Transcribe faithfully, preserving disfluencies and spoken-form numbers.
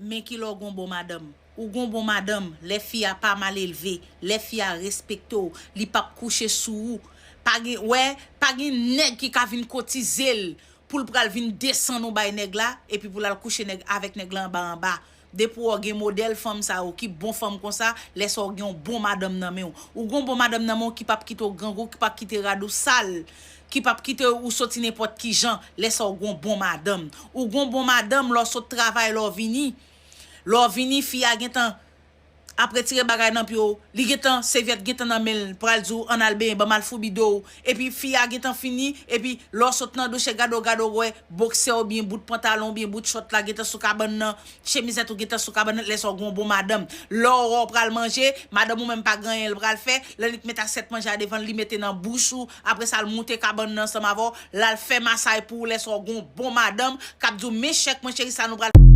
Men ki lè w gon bon madanm. Ou gon bon madanm, lè fi a pa mal elve, lè fi a respekte w, li p ap kouche sou ou. Pa gen, wè, pa gen nèg ki ka vin kotize l pou l pral vin desann ou bay nèg la, epi pou l al kouche nèg, avèk nèg la anba anba. Depi w gen modèl fanm sa yo ki bon fanm konsa, lè sa w gen yon bon madanm nan men w. Ou gon bon madanm nan men w ki p ap kite w grangou, ki p ap kite rad ou sal, ki p ap kite ou soti nenpòt ki jan, lè sa w gon bon madanm. Ou gon bon madanm, lè w sot travay, lè w vini, lè w vini, fi a gentan ap retire bagay nan pye w, li gentan, sèvyèt gentan nan men l, pral di w ann al benyen, ban m al foubi do w. Epi fi a gentan fini, epi lè w sot nan douch, gade w, gade w wè, boksè oubyen bout pantalon oubyen bout chòt la gentan sou kabann nan, chemizèt ou gentan sou kabann nan, lè sa w gon bon madanm. Lè w wè w pral manje, madanm ou menm pa gen anyen l pral fè, lè li t met asyèt manje a devan l, li mete nan bouch ou, apre sa l moute kabann nan ansanm avè w, l al fè masay pou ou, lè sa w gon bon madanm, k ap di w, men chèk mwen cheri, sa nou pral